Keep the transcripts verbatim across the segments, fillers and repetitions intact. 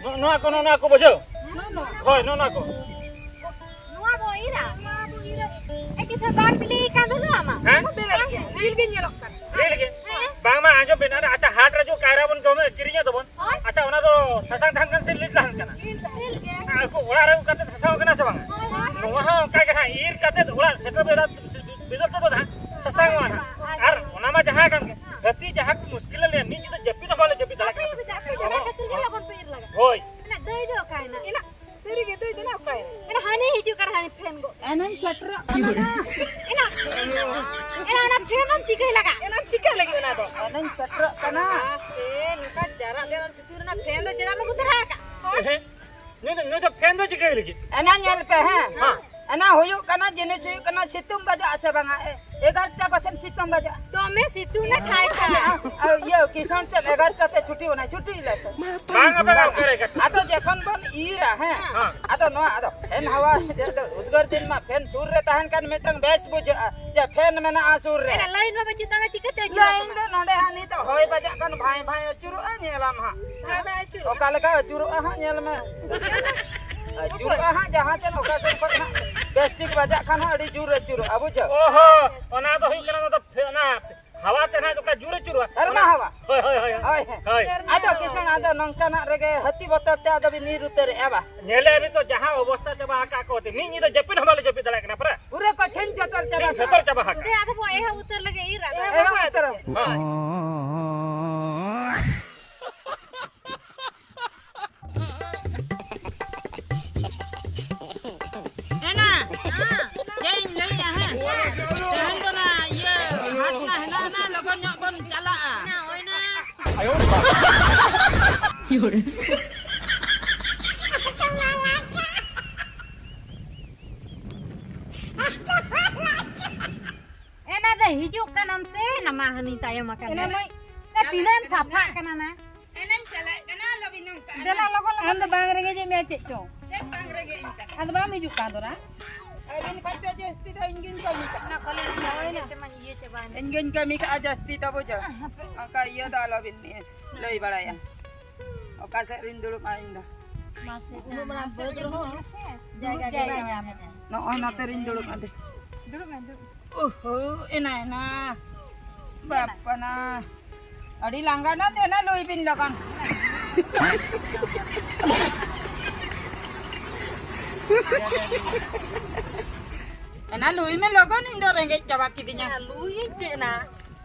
ᱱᱚ-, ᱱᱚᱣᱟ ᱠᱚ, ᱱᱚᱣᱟ ᱠᱚ ᱵᱩᱡᱷᱟᱹᱣ? ᱦᱳᱭ, ᱱᱚᱣᱟ ᱠᱚ᱾ ᱱᱚᱣᱟ ᱵᱚ ᱤᱨᱟ? ᱮ, ᱠᱤᱪᱷᱩ ᱵᱟᱝ ᱵᱤᱞᱤ ᱠᱟᱱ ᱫᱚ ᱱᱚᱣᱟ ᱢᱟ᱾ ᱦᱮᱸ? ᱵᱤᱞ ᱜᱮ ᱧᱮᱞᱚᱜ ᱠᱟᱱᱟ᱾ ᱵᱤᱞ ᱜᱮ? ᱦᱮᱸ᱾ ᱵᱟᱝ ᱢᱟ, ᱟᱸᱡᱚᱢ ᱵᱤᱱ, ᱟᱨ ᱟᱪᱪᱷᱟ, ᱦᱟᱴ ᱨᱮ ᱡᱚ ᱠᱟᱭᱨᱟ ᱵᱚᱱ ᱡᱚᱢᱮ, ᱠᱤᱨᱤᱧᱮᱫ ᱫᱚᱵᱚᱱ᱾ ᱦᱳᱭ᱾ ᱟᱪᱪᱷᱟ, ᱚᱱᱟ ᱫᱚ ᱥᱟᱥᱟᱝ ᱛᱟᱦᱮᱱ ᱠᱟᱱᱟ ᱥᱮ ᱞᱤᱞ ᱛᱟᱦᱮᱱ ᱠᱟᱱᱟ? ᱞᱤᱞ ᱛᱟᱦᱮᱱ᱾ ᱟᱨ ᱩᱱᱠᱩ ᱚᱲᱟᱜ ᱨᱮ ᱟᱹᱜᱩ ᱠᱟᱛᱮ ᱥᱟᱥᱟᱝ ᱠᱟᱱᱟ ᱥᱮ ᱵᱟᱝᱟ? ᱦᱳᱭ, ᱦᱳᱭ᱾ ᱱᱚᱣᱟ ᱦᱚᱸ ᱚᱱᱠᱟ ᱜᱮ ᱦᱟᱸᱜ, ᱤᱨ ᱠᱟᱛᱮ ᱚᱲᱟᱜ ᱥᱮᱴᱮᱨ ᱵᱮᱲᱟ ᱵᱤᱫᱟᱹᱞ ᱛᱮᱫᱚ ᱦᱟᱸᱜ ᱥᱟᱥᱟᱝ ᱚᱜᱼᱟ ᱦᱟᱸᱜ᱾ ᱟᱨ ᱚᱱᱟ ᱢᱟ ᱡᱟᱦᱟᱸ ᱠᱟᱱ ᱜᱮ, ᱦᱟᱹᱛᱤ ᱡᱟᱦᱟᱸ ᱠᱚ ᱢᱩᱥᱠᱤᱞ ᱞᱮᱭᱟ, ᱢᱤᱫ ᱧᱤᱫᱟᱹ ᱡᱟᱹᱯᱤᱫ ᱦᱚᱸ ᱵᱟᱞᱮ ᱡᱟᱹᱯᱤᱫ ᱫᱟᱲᱮᱭᱟᱜ ᱠᱟᱱᱟ᱾ ᱦᱳᱭ᱾ ᱚᱱᱟ ᱫᱟᱹᱭ ᱫᱚ ᱚᱠᱟᱭᱮᱱᱟ? ᱮᱱᱟ, ᱥᱟᱹᱨᱤ ᱜᱮ ᱫᱟᱹᱭ ᱫᱚ ᱱᱟ ᱚᱠᱟᱭᱮᱱᱟ? ᱮᱱᱟ ᱦᱟᱹᱱᱤ ᱦᱤᱡᱩᱜ ᱠᱟᱱᱟ, ᱦᱟᱹᱱᱤ ᱯᱷᱮᱱ ᱜᱚ᱾ ᱮᱱᱟᱧ ᱥᱮᱴᱮᱨᱚᱜ ᱠᱟᱱᱟ ᱱᱟ᱾ ᱮᱱᱟ, ᱮᱱᱟ ᱚᱱᱟ ᱯᱷᱮᱱ ᱮᱢ ᱪᱤᱠᱟᱹᱭ ᱞᱟᱜᱟ? ᱮᱱᱟᱢ ᱪᱤᱠᱟᱹ ᱞᱟᱹᱜᱤᱫ ᱚᱱᱟ ᱫᱚ? ᱮᱱᱟᱧ ᱥᱮᱴᱮᱨᱚᱜ ᱠᱟᱱᱟ᱾ ᱥᱮ ᱱᱚᱝᱠᱟ ᱡᱟᱨᱟᱜ ᱵᱮᱨᱟᱜ ᱥᱤᱛᱩᱝ ᱨᱮᱱᱟᱜ ᱯᱷᱮᱱ ᱫᱚ ᱪᱮᱫᱟᱜ ᱮᱢ ᱟᱹᱜᱩ ᱛᱚᱨᱟ ᱟᱠᱟᱫ? ᱦᱮᱸ? ᱱᱩᱭ ᱫᱚ, ᱱᱩᱭ ᱫᱚ ᱯᱷᱮᱱ ᱫᱚ ᱪᱤᱠᱟᱹᱭ ᱞᱟᱹᱜᱤᱫ? ᱮᱱᱟ ᱧᱮᱞ ᱯᱮ, ᱦᱮᱸ? ᱦᱮᱸ᱾ ᱮᱱᱟ ᱦᱩᱭᱩᱜ ᱠᱟᱱᱟ, ᱡᱤᱱᱤᱥ ᱦᱩᱭᱩᱜ ᱠᱟᱱᱟ, ᱥᱤᱛᱩᱝ ᱵᱟᱡᱟᱜ ᱟᱥᱮ ᱵᱟᱝᱟ? ᱮ, ᱮᱜᱟᱨᱚᱴᱟ ᱠᱚᱥᱮᱱ ᱥᱤᱛᱩᱝ ᱵᱟᱡᱟᱜ᱾ ᱫᱚᱢᱮ ᱥᱤᱛᱩᱝ ᱮ ᱴᱷᱟᱭ ᱠᱟᱱᱟ᱾ ᱟᱨ ᱤᱭᱟᱹ, ᱠᱤᱥᱟᱱ ᱪᱮᱫ ᱮᱜᱟᱨᱚᱴᱟ ᱛᱮ ᱪᱷᱩᱴᱤ ᱚᱱᱟ, ᱪᱷᱩᱴᱤ ᱞᱮ ᱛᱚ᱾ ᱵᱟᱝᱟ, ᱵᱟᱝᱟ, ᱚᱠᱟᱨᱮ ᱠᱟᱛᱷᱟ? ᱟᱫᱚ ᱡᱚᱠᱷᱚᱱ ᱵᱚᱱ ᱤᱨᱟ, ᱦᱮᱸ? ᱦᱮᱸ᱾ ᱟᱫᱚ ᱱᱚᱣᱟ, ᱟᱫᱚ ᱯᱷᱮᱱ ᱦᱟᱣᱟ, ᱩᱫᱽᱜᱟᱹᱨ ᱫᱤᱱ ᱢᱟ ᱯᱷᱮᱱ ᱥᱩᱨ ᱨᱮ ᱛᱟᱦᱮᱱ ᱠᱷᱟᱱ ᱢᱤᱫᱴᱟᱝ ᱵᱮᱥ ᱵᱩᱡᱷᱟᱹᱜᱼᱟ᱾ ᱡᱮ ᱯᱷᱮᱱ ᱢᱮᱱᱟᱜᱼᱟ ᱥᱩᱨ ᱨᱮ᱾ ᱮᱱᱟ ᱞᱟᱭᱤᱱ ᱵᱟᱵᱟ ᱪᱮᱛᱟᱱ ᱨᱮ ᱪᱤᱠᱟᱹᱛᱮ ᱟᱹᱪᱩᱨᱚᱜ ᱠᱟᱱᱟ? ᱞᱟᱭᱤᱱ ᱫᱚ ᱱᱚᱰᱮ ᱦᱟᱸᱜ ᱱᱤᱛᱚᱜ ᱦᱚᱭ ᱵᱟᱡᱟᱜ ᱠᱟᱱ ᱵᱷᱟᱸᱭ ᱵᱷᱟᱸᱭ ᱟᱹᱪᱩᱨᱚᱜᱼᱟ, ᱧᱮᱞᱟᱢ ᱦᱟᱸᱜ᱾ ᱵᱷᱟᱸᱭ ᱵᱷᱟᱸᱭ ᱟᱹᱪᱩᱨᱚᱜᱼᱟ᱾ ᱚᱠᱟ ᱞᱮᱠᱟ ᱟᱹᱪᱩᱨᱚᱜᱼᱟ ᱦᱟᱸᱜ ᱧᱮᱞ ᱢᱮ᱾ ᱟᱹᱪᱩᱨᱚᱜᱼᱟ ᱦᱟᱸᱜ ᱡᱟᱦᱟᱸ ᱥᱮᱫ ᱚᱠᱟ ᱥᱮᱫ ᱠᱷᱚᱱ ᱦᱟᱸᱜ ᱵᱮᱥ ᱴᱷᱤᱠ ᱵᱟᱡᱟᱜ ᱠᱷᱟᱱ ᱦᱟᱸᱜ ᱟᱹᱰᱤ ᱡᱳᱨ ᱟᱹᱪᱩᱨᱚᱜᱼᱟ, ᱵᱩᱡᱷᱟᱹᱣ? ᱚ ᱦᱚᱸ, ᱚᱱᱟ ᱫᱚ ᱦᱩᱭᱩᱜ ᱠᱟᱱᱟ, ᱚᱱᱟ ᱫᱚ ᱯᱷᱮ-, ᱚᱱᱟ ᱦᱟᱣᱟ ᱛᱮ ᱱᱟᱦᱟᱜ ᱚᱠᱟ ᱡᱳᱨ ᱟᱹᱪᱩᱨᱚᱜᱼᱟ᱾ ᱥᱮᱨᱢᱟ ᱚᱱᱟ ᱦᱟᱣᱟ᱾ ᱦᱳᱭ, ᱦᱳᱭ, ᱦᱳᱭ᱾ ᱦᱳᱭ᱾ ᱦᱳᱭ᱾ ᱥᱮᱨᱢᱟ ᱟᱫᱚ ᱦᱟᱣᱟ᱾ ᱠᱤᱥᱟᱹᱬ, ᱟᱫᱚ ᱱᱚᱝᱠᱟᱱᱟᱜ ᱨᱮᱜᱮ ᱦᱟᱹᱛᱤ ᱵᱚᱛᱚᱨ ᱛᱮ ᱟᱫᱚ ᱵᱤᱱ ᱧᱤᱨ ᱩᱛᱟᱹᱨᱮᱜᱼᱟ ᱵᱟ? ᱧᱮᱞᱮ ᱟᱹᱵᱤᱱ ᱛᱚ ᱡᱟᱦᱟᱸ ᱚᱵᱚᱥᱛᱟ ᱪᱟᱵᱟ ᱟᱠᱟᱫ ᱠᱚ, ᱢᱤᱫ ᱧᱤᱫᱟᱹ ᱡᱟᱹᱯᱤᱫ ᱦᱚᱸ ᱵᱟᱞᱮ ᱡᱟᱹᱯᱤᱫ ᱫᱟᱲᱮᱭᱟᱜ ᱠᱟᱱᱟ ᱯᱩᱨᱟᱹ᱾ ᱯᱩᱨᱟᱹ ᱠᱚ ᱪᱷᱤᱝ ᱪᱷᱟᱛᱟᱨ ᱪᱟᱵᱟ ᱪᱷᱤᱝ ᱟᱠᱟᱫ᱾ ᱪᱷᱟᱛᱟᱨ ᱪᱟᱵᱟ ᱟᱠᱟᱫ᱾ ᱯᱩᱨᱟᱹ ᱟᱫᱚ ᱵᱚ ᱮᱦᱚᱵ ᱩᱛᱟᱹᱨ ᱞᱟᱹᱜᱤᱫ ᱤᱨ ᱟᱫᱚ᱾ ᱮᱦᱚᱵ ᱩᱛᱟᱹᱨ᱾ ᱦᱳᱭ᱾ ᱮᱱᱟ, ᱪᱮᱫ ᱤᱧ ᱞᱟᱹᱭᱟ ᱦᱮᱸ? ᱛᱮᱦᱮᱧ ᱫᱚ ᱱᱟ ᱤᱭᱟᱹ ᱦᱟᱴ ᱢᱟ ᱦᱮᱱᱟᱜ ᱱᱟ, ᱞᱚᱜᱚᱱ ᱧᱚᱜ ᱵᱚᱱ ᱪᱟᱞᱟᱜᱼᱟ᱾ ᱮᱱᱟ ᱫᱚ ᱦᱤᱡᱩᱜ ᱠᱟᱱᱟᱢ ᱥᱮ ᱱᱟ ᱢᱟ ᱦᱟᱹᱱᱤ ᱛᱟᱭᱚᱢ ᱟᱠᱟᱱᱟ᱾ ᱮᱱᱟ ᱢᱟᱹᱭ᱾ ᱮ, ᱛᱤᱱᱟᱹᱜ ᱮᱢ ᱥᱟᱯᱷᱟᱜ ᱠᱟᱱᱟ ᱱᱟ? ᱮᱱᱟᱧ ᱪᱟᱞᱟᱜ ᱠᱟᱱᱟ, ᱞᱚᱵᱤ ᱱᱚᱝᱠᱟ᱾ ᱫᱮᱞᱟ ᱞᱚᱜᱚᱱ ᱞᱚᱜᱚᱱ᱾ ᱟᱢ ᱫᱚ ᱵᱟᱝ ᱨᱮᱸᱜᱮᱡ ᱮᱫ ᱢᱮᱭᱟ ᱪᱮᱫ ᱪᱚᱝ? ᱪᱮᱫ ᱵᱟᱝ ᱨᱮᱸᱜᱮᱡ ᱤᱧ ᱠᱟᱱᱟ? ᱟᱫᱚ ᱵᱟᱢ ᱦᱤᱡᱩᱜ ᱠᱟᱱ ᱫᱚ ᱱᱟ? ᱟᱹᱵᱤᱱ ᱠᱷᱚᱡ ᱫᱚ ᱡᱟᱹᱥᱛᱤ ᱫᱚ ᱤᱧ ᱜᱤᱧ ᱠᱟᱹᱢᱤ ᱠᱟᱜᱼᱟ᱾ ᱚᱱᱟ ᱠᱚᱞᱮ ᱤᱭᱟᱹ ᱪᱟᱵᱟᱭᱮᱱᱟ᱾ ᱤᱧ ᱜᱤᱧ ᱠᱟᱹᱢᱤ ᱠᱟᱜᱼᱟ ᱡᱟᱹᱥᱛᱤ ᱫᱚ, ᱵᱩᱡᱷᱟᱹᱣ᱾ ᱚᱱᱠᱟ ᱤᱭᱟᱹ ᱫᱚ ᱟᱞᱚᱵᱤᱱ ᱞᱟᱹᱭ ᱵᱟᱲᱟᱭᱟ᱾ ᱚᱠᱟ ᱥᱮᱫ ᱨᱤᱧ ᱫᱩᱲᱩᱵᱼᱟ ᱤᱧ ᱫᱚ? ᱢᱟᱥᱮ ᱩᱱᱟᱹᱜ ᱢᱟᱨᱟᱝ ᱵᱟᱹᱫᱽ ᱨᱮᱦᱚᱸ ᱡᱟᱭᱜᱟ ᱜᱮ ᱵᱟᱭ ᱧᱟᱢ ᱮᱫᱟ᱾ ᱱᱚᱜᱼᱚᱭ ᱱᱚᱛᱮ ᱨᱤᱧ ᱫᱩᱲᱩᱵᱼᱟ ᱫᱮ᱾ ᱫᱩᱲᱩᱵ ᱢᱮ, ᱫᱩᱲᱩᱵ᱾ ᱳᱦᱳ, ᱮᱱᱟ, ᱮᱱᱟ᱾ ᱵᱟᱯᱟᱱᱟ᱾ ᱟᱹᱰᱤ ᱞᱟᱸᱜᱟ ᱱᱟ ᱛᱮᱱᱟ, ᱞᱩᱭ ᱵᱤᱱ ᱞᱚᱜᱚᱱ᱾ ᱮᱱᱟ ᱞᱩᱭ ᱢᱮ ᱞᱚᱜᱚᱱ, ᱤᱧ ᱫᱚ ᱨᱮᱸᱜᱮᱡ ᱪᱟᱵᱟ ᱠᱤᱫᱤᱧᱟ᱾ ᱮᱱᱟ ᱞᱩᱭ ᱤᱧ ᱪᱮᱫ ᱮᱱᱟ?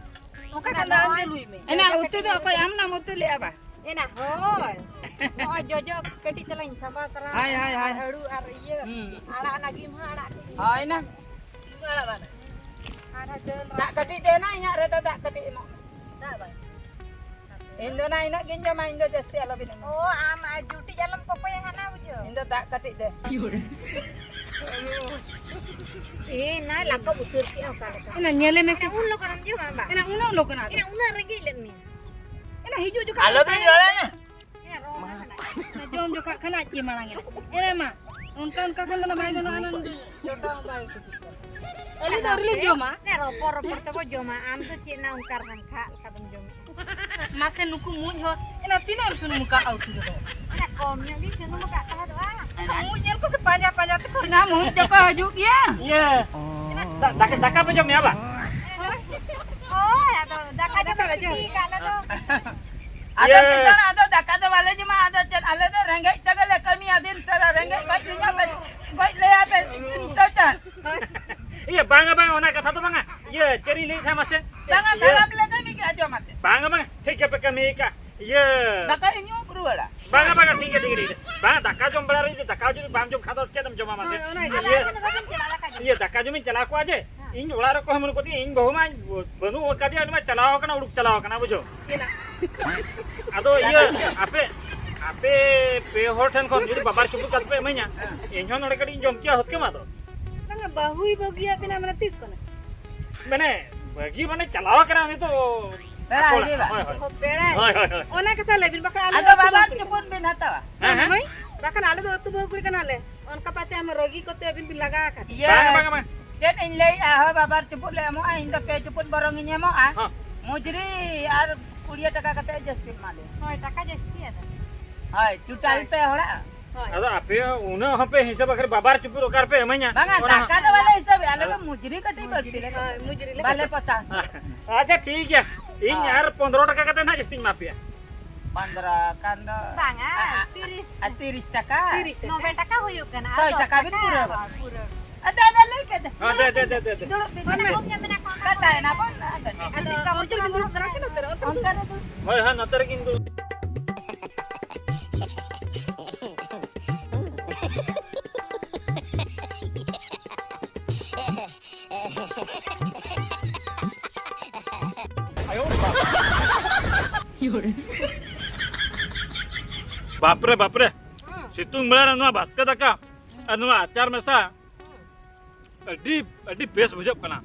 ᱚᱱᱠᱟ ᱠᱟᱛᱮ ᱟᱢ ᱜᱮ ᱞᱩᱭ ᱢᱮ᱾ ᱮᱱᱟ ᱩᱛᱩ ᱫᱚ ᱚᱠᱚᱭ ᱟᱢ ᱱᱟᱢ ᱩᱛᱩ ᱞᱮᱜᱼᱟ ᱵᱟ? ᱮᱱᱟ ᱦᱳᱭ᱾ ᱱᱚᱜᱼᱚᱭ ᱡᱚᱡᱚ ᱠᱟᱹᱴᱤᱡ ᱛᱟᱞᱟᱝ ᱥᱟᱢᱵᱟᱣ ᱛᱟᱨᱟ᱾ ᱦᱳᱭ, ᱦᱳᱭ, ᱦᱳᱭ᱾ ᱟᱨ ᱟᱹᱲᱩ ᱟᱨ ᱤᱭᱟᱹ, ᱦᱩᱸ᱾ ᱟᱲᱟᱜ ᱚᱱᱟ ᱜᱤᱢᱦᱟᱹ ᱟᱲᱟᱜ ᱠᱚ᱾ ᱦᱳᱭ ᱱᱟ᱾ ᱟᱨ ᱫᱟᱹᱞ ᱫᱟᱜ ᱨᱟᱥᱮ᱾ ᱠᱟᱹᱴᱤᱡ ᱫᱮ ᱱᱟ, ᱤᱧᱟᱹᱜ ᱨᱮᱫᱚ ᱫᱟᱜ ᱠᱟᱹᱴᱤᱡ ᱮᱢᱚᱜ ᱢᱮ᱾ ᱫᱟᱜ ᱵᱟᱝ? ᱤᱧ ᱫᱚ ᱱᱟ ᱤᱱᱟᱹᱜ ᱜᱤᱧ ᱡᱚᱢᱟ, ᱤᱧ ᱫᱚ ᱡᱟᱹᱥᱛᱤ ᱟᱞᱚᱵᱤᱱ ᱮᱢᱟ᱾ ᱚ, ᱟᱢ ᱟᱨ ᱡᱩᱴᱤᱡ ᱟᱞᱚᱢ ᱠᱚᱠᱚᱭᱟ ᱦᱟᱱᱟ ᱵᱩᱡᱷᱟᱹᱣ᱾ ᱤᱧ ᱫᱚ ᱫᱟᱜ ᱠᱟᱹᱴᱤᱡ ᱫᱮ᱾ ᱮ, ᱱᱟ ᱞᱟᱠᱚᱵ ᱩᱛᱟᱹᱨ ᱠᱮᱜᱼᱟ ᱚᱠᱟ ᱞᱮᱠᱟ? ᱮᱱᱟ ᱧᱮᱞᱮ ᱢᱮᱥᱮ᱾ ᱮᱱᱟ ᱩᱱ ᱞᱚᱜᱚᱱ ᱮᱢ ᱡᱚᱢᱟ ᱵᱟᱝ? ᱮᱱᱟ ᱩᱱᱟᱹᱜ ᱞᱚᱜᱚᱱ ᱟᱫᱚ᱾ ᱮᱱᱟ ᱩᱱᱟᱹᱜ ᱨᱮᱸᱜᱮᱡ ᱞᱮᱫ ᱢᱮᱭᱟ᱾ ᱮᱱᱟ ᱦᱤᱡᱩᱜ ᱡᱚᱠᱷᱚᱱ ᱟᱞᱚᱵᱤᱱ ᱨᱚᱲᱟ ᱱᱟ᱾ ᱮᱱᱟ ᱨᱚᱲ ᱢᱟ᱾ ᱮᱱᱟ ᱡᱚᱢ ᱡᱚᱠᱷᱚᱱ ᱠᱷᱟᱱ ᱟᱡ ᱜᱮ ᱢᱟᱲᱟᱝ ᱮᱱᱟ᱾ ᱮᱱᱟ ᱢᱟ, ᱚᱱᱠᱟ ᱚᱱᱠᱟ ᱠᱷᱟᱱ ᱫᱚ ᱱᱟ ᱵᱟᱭ ᱜᱟᱱᱚᱜᱼᱟ, ᱱᱟ ᱱᱩᱭ ᱫᱚ ᱡᱚᱴᱟᱣ ᱵᱟᱭ ᱠᱩᱥᱤᱜ ᱠᱟᱱᱟ᱾ ᱟᱹᱞᱤᱧ ᱫᱚ ᱟᱹᱣᱨᱤ ᱞᱤᱧ ᱡᱚᱢᱟ᱾ ᱮᱱᱟ ᱨᱚᱯᱚᱲ ᱨᱚᱯᱚᱲ ᱛᱮᱵᱚ ᱡᱚᱢᱟ, ᱟᱢ ᱫᱚ ᱪᱮᱫ ᱱᱟ ᱚᱱᱠᱟ ᱨᱦᱟᱱᱠᱷᱟᱜ ᱞᱮᱠᱟ ᱫᱚᱢ ᱡᱚᱢᱮᱫ᱾ ᱢᱟᱥᱮ ᱱᱩᱠᱩ ᱢᱩᱸᱡ ᱦᱚᱲ, ᱮᱱᱟ ᱛᱤᱱᱟᱹᱜ ᱮᱢ ᱥᱩᱱᱩᱢ ᱟᱠᱟᱫᱼᱟ ᱩᱛᱩ ᱨᱮᱫᱚ? ᱮᱱᱟ ᱠᱚᱢ ᱧᱚᱜ ᱜᱤᱧ ᱥᱩᱱᱩᱢ ᱟᱠᱟᱫ ᱛᱟᱦᱮᱸᱫᱚᱜᱼᱟ᱾ ᱮᱱᱟ ᱢᱩᱸᱡ ᱧᱮᱞ ᱠᱚᱥᱮ ᱯᱟᱸᱡᱟ ᱯᱟᱸᱡᱟ ᱛᱮᱠᱚ ᱮᱱᱟ ᱢᱩᱸᱡ ᱫᱚᱠᱚ ᱦᱤᱡᱩᱜ ᱜᱮᱭᱟ᱾ ᱤᱭᱟᱹ, ᱫᱟ-, ᱫᱟᱠᱟ, ᱫᱟᱠᱟ ᱯᱮ ᱡᱚᱢ ᱮᱫᱟ ᱵᱟ? ᱦᱳᱭ, ᱟᱫᱚ ᱫᱟᱠᱟ ᱡᱚᱢ ᱫᱟᱠᱟ ᱞᱮ ᱡᱚᱢ᱾ ᱵᱤᱥᱤ ᱟᱠᱟᱫ ᱟᱞᱮ ᱫᱚ᱾ ᱟᱫᱚ ᱟᱞᱮ ᱪᱮᱫ ᱪᱚᱝ, ᱟᱫᱚ ᱫᱟᱠᱟ ᱫᱚ ᱵᱟᱞᱮ ᱡᱚᱢᱟ, ᱟᱫᱚ ᱪᱮᱫ, ᱟᱞᱮ ᱫᱚ ᱨᱮᱸᱜᱮᱡ ᱛᱮᱜᱮ ᱞᱮ ᱠᱟᱹᱢᱤᱭᱟ, ᱫᱤᱱ ᱥᱟᱨᱟ ᱨᱮᱸᱜᱮᱡ ᱜᱚᱡ ᱞᱮᱭᱟ ᱯᱮ, ᱜᱚᱡ ᱞᱮᱭᱟ ᱯᱮ, ᱤᱧ ᱥᱚᱪᱟᱱ᱾ ᱤᱭᱟᱹ, ᱵᱟᱝᱟ, ᱵᱟᱝᱟ, ᱚᱱᱟ ᱠᱟᱛᱷᱟ ᱫᱚ ᱵᱟᱝᱟ᱾ ᱤᱭᱟᱹ, ᱪᱮᱫ ᱤᱧ ᱞᱟᱹᱭᱮᱫ ᱛᱟᱦᱮᱸᱫ ᱢᱟᱥᱮ? ᱵᱟᱝᱟ, ᱤᱭᱟᱹ᱾ ᱠᱷᱟᱨᱟᱯ ᱞᱮ ᱠᱟᱹᱢᱤ ᱠᱮᱜᱼᱟ ᱡᱚᱢ ᱟᱛᱮ᱾ ᱵᱟᱝᱟ, ᱵᱟᱝᱟ, ᱴᱷᱤᱠ ᱜᱮᱯᱮ ᱠᱟᱹᱢᱤ ᱠᱟᱜᱼᱟ᱾ ᱤᱭᱟᱹ᱾ ᱫᱟᱠᱟ ᱤᱧ ᱩᱢ ᱨᱩᱣᱟᱹᱲᱟ᱾ ᱵᱟᱝᱟ, ᱵᱟᱝᱟ, ᱴᱷᱤᱠ ᱜᱮᱭᱟ, ᱴᱷᱤᱠ ᱜᱮᱭᱟ, ᱴᱷᱤᱠ ᱜᱮᱭᱟ᱾ ᱵᱟᱝᱟ, ᱫᱟᱠᱟ ᱡᱚᱢ ᱵᱟᱲᱟ ᱨᱮ ᱡᱩᱫᱤ ᱫᱟᱠᱟ ᱡᱩᱫᱤ ᱵᱟᱢ ᱡᱚᱢ ᱠᱷᱟᱱ ᱫᱚ ᱪᱮᱫ ᱮᱢ ᱡᱚᱢᱟ ᱢᱟᱥᱮ? ᱦᱳᱭ, ᱚᱱᱟ ᱜᱮ᱾ ᱤᱭᱟᱹ᱾ ᱤᱭᱟᱹ, ᱫᱟᱠᱟ ᱡᱚᱢᱤᱧ ᱪᱟᱞᱟᱣ ᱠᱚᱜᱼᱟ ᱡᱮ, ᱦᱮᱸ᱾ ᱤᱧ ᱚᱲᱟᱜ ᱨᱮ ᱚᱠᱚᱭ ᱦᱚᱸ ᱵᱟᱹᱱᱩᱜ ᱠᱚᱛᱤᱧᱟ, ᱤᱧ ᱵᱟᱹᱦᱩ ᱢᱟ ᱵᱟᱹᱱᱩᱜ ᱟᱠᱟᱫᱮᱭᱟ, ᱩᱱᱤ ᱢᱟ ᱪᱟᱞᱟᱣ ᱟᱠᱟᱱᱟ, ᱩᱰᱩᱠ ᱪᱟᱞᱟᱣ ᱟᱠᱟᱱᱟ, ᱵᱩᱡᱷᱟᱹᱣ᱾ ᱟᱫᱚ ᱤᱭᱟᱹ, ᱟᱯᱮ, ᱟᱯᱮ ᱯᱮ ᱦᱚᱲ ᱴᱷᱮᱱ ᱠᱷᱚᱱ ᱡᱩᱫᱤ ᱵᱟᱵᱟᱨ ᱪᱩᱯᱩᱫ ᱠᱟᱛᱮ ᱯᱮ ᱤᱢᱟᱹᱧᱟ, ᱤᱧ ᱦᱚᱸ ᱱᱚᱰᱮ ᱠᱟᱹᱴᱤᱡ ᱤᱧ ᱡᱚᱢ ᱠᱮᱭᱟ ᱦᱚᱛᱠᱮ ᱢᱟ ᱫᱚ᱾ ᱵᱟᱝᱟ, ᱵᱟᱹᱦᱩᱭ ᱵᱟᱹᱜᱤᱭᱟᱜ ᱵᱮᱱᱟ ᱢᱟᱱᱮ ᱛᱤᱥ ᱠᱷᱚᱱᱟᱜ? ᱢᱟᱱᱮ, ᱵᱟᱹᱜᱤ ᱢᱟᱱᱮ ᱪᱟᱞᱟᱣ ᱟᱠᱟᱱᱟ ᱩᱱᱤ ᱫᱚ ᱯᱮᱲᱟ ᱟᱠᱚ ᱚᱲᱟᱜ᱾ ᱦᱤᱨᱤ ᱵᱟ᱾ ᱦᱳᱭ, ᱦᱳᱭ᱾ ᱚ, ᱯᱮᱲᱟ᱾ ᱦᱳᱭ, ᱦᱳᱭ, ᱦᱳᱭ᱾ ᱚᱱᱟ ᱠᱟᱛᱷᱟ ᱞᱟᱹᱭ ᱵᱤᱱ, ᱵᱟᱠᱷᱟᱱ ᱟᱞᱮ ᱟᱫᱚ ᱫᱚ ᱟᱹᱛᱩ ᱵᱟᱵᱟᱨ ᱵᱟᱹᱦᱩ ᱠᱩᱲᱤ ᱪᱩᱯᱩᱫ ᱵᱤᱱ ᱦᱟᱛᱟᱣᱟ᱾ ᱦᱮᱸ, ᱦᱮᱸ᱾ ᱦᱳᱭ, ᱵᱟᱠᱷᱟᱱ ᱟᱞᱮ ᱫᱚ ᱟᱹᱛᱩ ᱵᱟᱹᱦᱩ ᱠᱩᱲᱤ ᱠᱟᱱᱟᱞᱮ᱾ ᱚᱱᱠᱟ ᱯᱟᱪᱮ ᱟᱢ ᱨᱟᱹᱜᱤ ᱠᱚᱛᱮ ᱟᱹᱵᱤᱱ ᱵᱤᱱ ᱞᱟᱜᱟ ᱟᱠᱟᱫ᱾ ᱤᱭᱟᱹ, ᱵᱟᱝᱟ, ᱵᱟᱝᱟ, ᱵᱟᱝᱟ᱾ ᱪᱮᱫ ᱤᱧ ᱞᱟᱹᱭᱮᱜᱼᱟ, ᱦᱳᱭ, ᱵᱟᱵᱟᱨ ᱪᱩᱯᱩᱫ ᱞᱮ ᱮᱢᱚᱜᱼᱟ, ᱤᱧ ᱫᱚ ᱯᱮ ᱪᱩᱯᱩᱫ ᱵᱚᱨᱚᱝ ᱤᱧ ᱮᱢᱚᱜᱼᱟ᱾ ᱦᱚᱸ᱾ ᱢᱩᱡᱽᱨᱤ ᱟᱨ ᱠᱩᱲᱤ ᱴᱟᱠᱟ ᱠᱟᱛᱮ ᱡᱟᱹᱥᱛᱤ ᱮᱢᱟ ᱞᱮ᱾ ᱦᱳᱭ, ᱴᱟᱠᱟ ᱡᱟᱹᱥᱛᱤ ᱟᱫᱚ᱾ ᱦᱳᱭ, ᱪᱩᱴᱟᱞ ᱦᱳᱭ᱾ ᱯᱮ ᱦᱚᱲᱟᱜ᱾ ᱦᱳᱭ᱾ ᱟᱫᱚ ᱟᱯᱮ ᱩᱱᱟᱹᱜ ᱦᱚᱸᱯᱮ ᱦᱤᱥᱟᱹᱵ ᱟᱠᱟᱫ, ᱵᱟᱵᱟᱨ ᱪᱩᱯᱩᱫ ᱚᱠᱟ ᱨᱮᱯᱮ ᱮᱢᱟᱹᱧᱟ? ᱵᱟᱝᱟ, ᱚᱱᱟ ᱦᱚᱸ᱾ ᱴᱟᱠᱟ ᱫᱚ ᱵᱟᱞᱮ ᱦᱤᱥᱟᱹᱵᱮᱜᱼᱟ, ᱟᱞᱮ ᱫᱚ ᱢᱩᱡᱽᱨᱤ ᱠᱟᱹᱴᱤᱡ ᱵᱟᱹᱲᱛᱤ ᱞᱮ ᱦᱳᱭ, ᱢᱩᱡᱽᱨᱤ ᱞᱮ ᱵᱟᱞᱮ ᱯᱚᱥᱟᱱ᱾ ᱟᱪᱪᱷᱟ, ᱴᱷᱤᱠ ᱜᱮᱭᱟ, ᱤᱧ ᱦᱳᱭ᱾ ᱟᱨ ᱯᱚᱱᱫᱽᱨᱚ ᱴᱟᱠᱟ ᱠᱟᱛᱮ ᱱᱟᱦᱟᱜ ᱡᱟᱹᱥᱛᱤᱧ ᱮᱢᱟ ᱯᱮᱭᱟ᱾ ᱯᱚᱱᱫᱽᱨᱚ ᱠᱷᱟᱱ ᱫᱚ ᱵᱟᱝᱟ, ᱟ, ᱟ, ᱛᱤᱨᱤᱥ᱾ ᱟ, ᱛᱤᱨᱤᱥ ᱴᱟᱠᱟ᱾ ᱛᱤᱨᱤᱥ ᱴᱟᱠᱟ᱾ ᱱᱚᱵᱮ ᱴᱟᱠᱟ ᱦᱩᱭᱩᱜ ᱠᱟᱱᱟ, ᱥᱚᱭ ᱟᱨ ᱴᱟᱠᱟ ᱵᱤᱱ ᱫᱚᱥ ᱯᱩᱨᱟᱹᱣ᱾ ᱦᱳᱭ, ᱯᱩᱨᱟᱹᱣ᱾ ᱟ, ᱫᱮ, ᱫᱮ, ᱞᱟᱹᱭ ᱯᱮ, ᱫᱮ᱾ ᱦᱮᱸ, ᱫᱮ, ᱫᱮ, ᱫᱮ, ᱫᱮ, ᱫᱮ᱾ ᱫᱩᱲᱩᱵ ᱵᱤᱱ, ᱠᱟᱛᱷᱟᱭᱮᱱᱟ ᱵᱚᱱ, ᱟᱫᱚ ᱪᱮᱫ? ᱟᱫᱚ ᱚᱱᱛᱮ ᱨᱮᱵᱤᱱ ᱫᱩᱲᱩᱵ ᱠᱟᱱᱟ ᱥᱮ ᱱᱚᱛᱮ ᱨᱮ? ᱚᱱᱛᱮ ᱨᱮ᱾ ᱚᱱᱛᱮ ᱨᱮ ᱫᱩᱲᱩᱵ᱾ ᱦᱳᱭ, ᱦᱳᱭ, ᱱᱚᱛᱮ ᱨᱮᱜᱤᱧ ᱫᱩᱲᱩᱵ᱾ ᱵᱟᱯᱨᱮ, ᱵᱟᱯᱨᱮ᱾ ᱦᱩᱸ᱾ ᱥᱤᱛᱩᱝ ᱵᱮᱲᱟ ᱨᱮ ᱱᱚᱣᱟ ᱵᱟᱥᱠᱮ ᱫᱟᱠᱟ ᱟᱨ ᱱᱚᱣᱟ ᱟᱪᱟᱨ ᱢᱮᱥᱟ ᱟᱹᱰᱤ, ᱟᱹᱰᱤ ᱵᱮᱥ ᱵᱩᱡᱷᱟᱹᱜ ᱠᱟᱱᱟ᱾